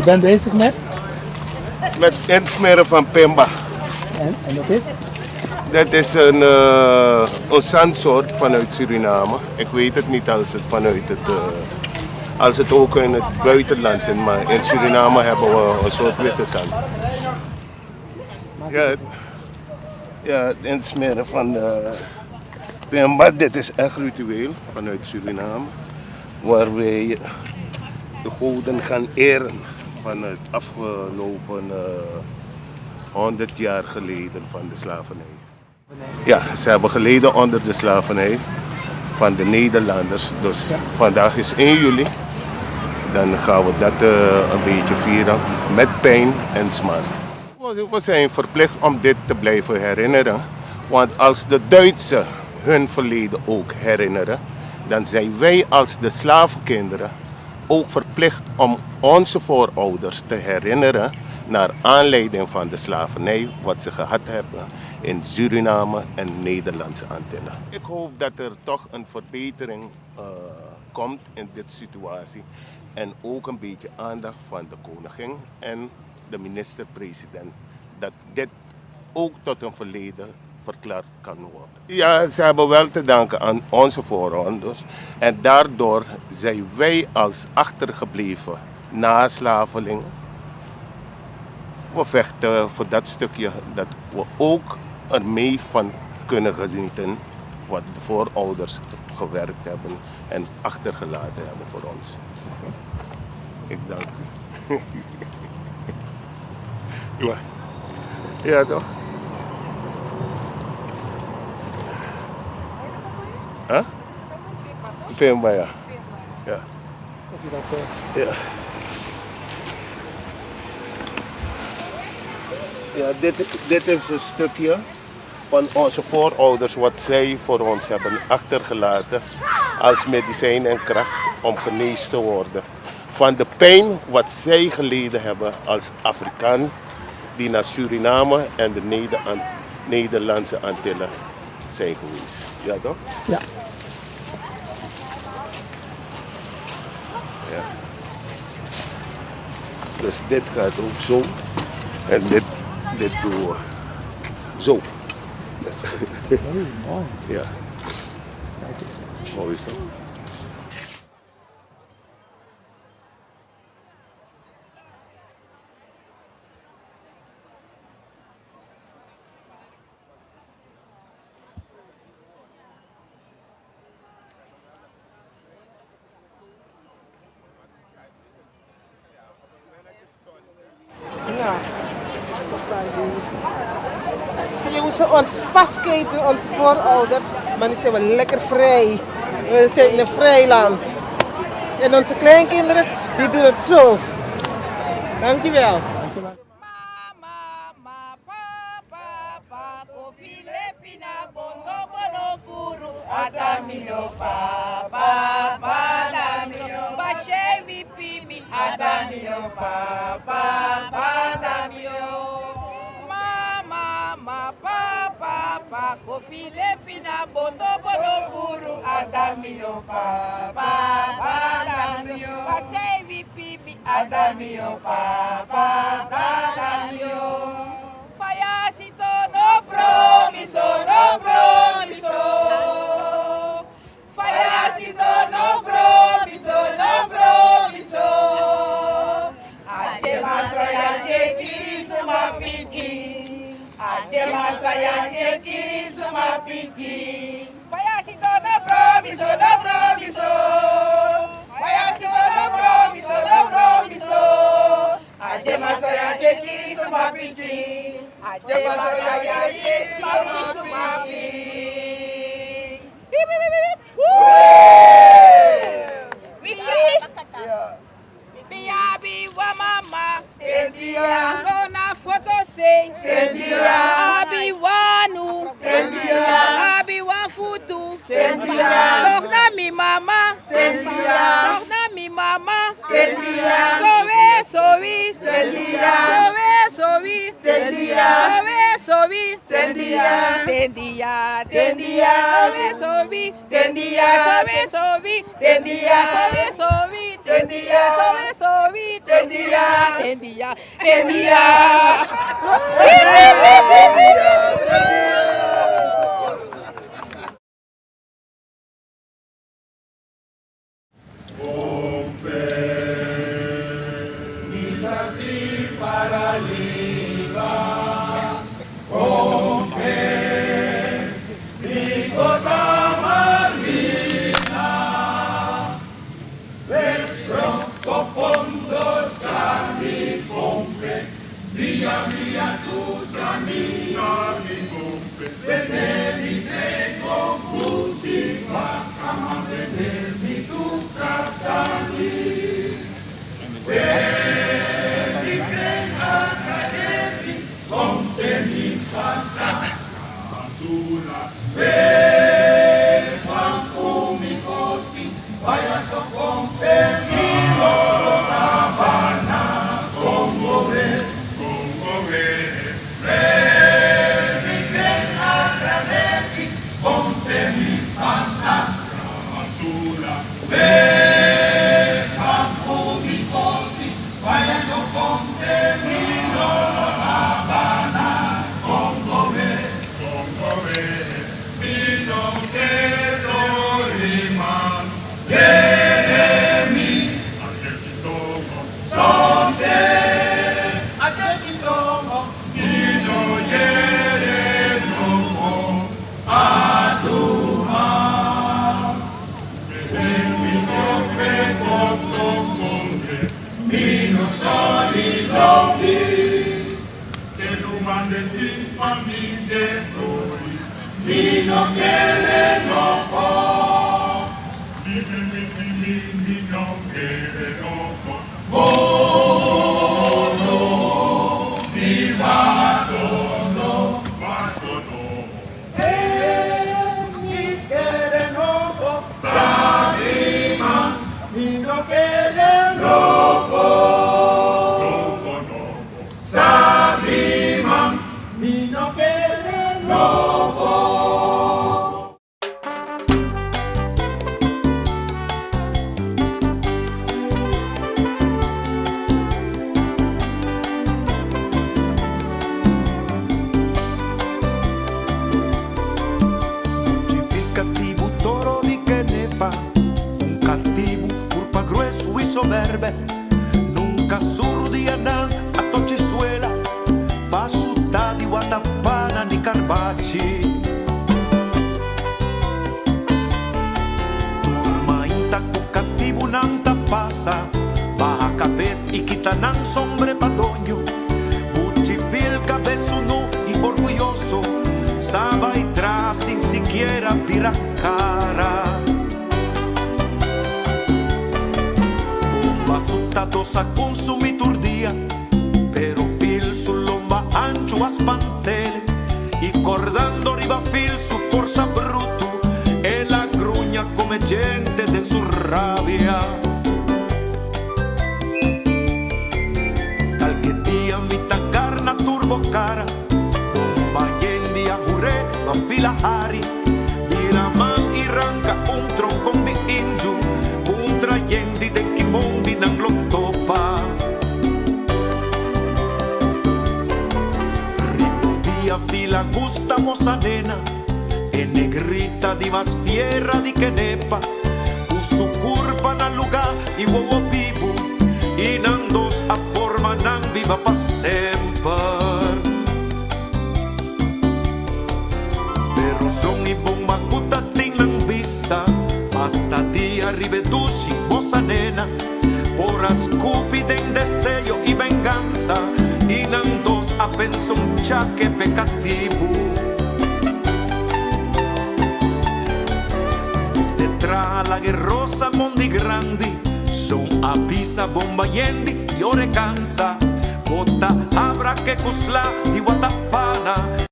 bent bezig met? Met insmeren van Pemba. En, en dat is? Dat is een, uh, een zandsoort vanuit Suriname. Ik weet het niet als het vanuit het, uh, als het ook in het buitenland zit, maar in Suriname hebben we een soort witte zand. Ja, het, ja, het insmeren van de Pemba, dit is echt ritueel vanuit Suriname, waar wij de goden gaan eren van het afgelopen uh, 100 jaar geleden van de slavernij. Ja, ze hebben geleden onder de slavernij van de Nederlanders. Dus ja. vandaag is 1 juli. Dan gaan we dat uh, een beetje vieren met pijn en smart. We zijn verplicht om dit te blijven herinneren. Want als de Duitsers hun verleden ook herinneren, dan zijn wij als de slavenkinderen ook verplicht om onze voorouders te herinneren naar aanleiding van de slavernij wat ze gehad hebben in Suriname en Nederlandse Antillen. Ik hoop dat er toch een verbetering uh, komt in dit situatie en ook een beetje aandacht van de koningin en de minister-president dat dit ook tot een verleden verklaard kan worden. Ja, ze hebben wel te danken aan onze voorouders en daardoor zijn wij als achtergebleven naslavelingen. We vechten voor dat stukje dat we ook ermee van kunnen genieten wat de voorouders gewerkt hebben en achtergelaten hebben voor ons. Ik dank u. ja. ja, toch? Huh? Pemba, ja. Ja. Ja. Ja, dit, dit is een stukje van onze voorouders wat zij voor ons hebben achtergelaten als medicijn en kracht om genezen te worden. Van de pijn wat zij geleden hebben als Afrikaan die naar Suriname en de Nederlandse Antillen zijn geweest. Ja toch? Ja. Ja. Dus dit gaat ook zo. En dit, dit doen we zo. Oh, mooi. Ja. Kijk eens. Mooi is dat. Ja, Zie je hoe ze ons vastketen, onze voorouders, maar nu zijn we lekker vrij. We zijn in een vrij land. En onze kleinkinderen, die doen het zo. Dankjewel. We free. Biabi wa mama. Gona foto se. Abi wanu. Abi wa futu. Toch na mi mama. Toch na mi mama. Sowe sowi. Sowe sowi. Sowe. sobi. Tendia. Tendia. Tendia. Sobi sobi. Tendia. Sobi sobi. Tendia. Sobi sobi. Tendia. Sobi sobi. Tendia. Tendia. Tendia. Katibu toro di Kenepa, un katibu kurpa grueso i soberbe, nunka surdia nan a tochi suela, pasuta di watapana ni carbachi. Turma inta ku katibu nan ta pasa, baha kabes i kita nan sombre pa doño, Buchi Fil kabes sunú i orguyoso, sa bai tras sin sikiera bira kara. Bomba su tato sa kunsumí tur dia, pero Fil su lomba anchu a spant'é i kòrdando riba Fil su forsa brutu, el a gruña kome djente den su rabia. Kalke dia mi ta garna tur bo kara, Bomba yendi a hur'é, ma Fil a hari, bira man i ranka un tronkon di indju, puntra yendi den ki mondi nan lo topa. Riba un dia Fil a gusta mosa Nena, e negrita di mas fiera di Kenepa, ku su kurpa na lugá i wowo bibu, i nan dos a forma nan biba pa semper. Pero Shon i Bomba ku ta tin nan bista, basta dia riba e dushi mosa Nena, por a skupi den deseo i bengansa, i nan dos a pensa un chake p'e katibu. Te traha lag'e rosa mondi grandi, Shon a bisa Bomba yendi, yore kansa, bo ta abra ke ku sla di watapana.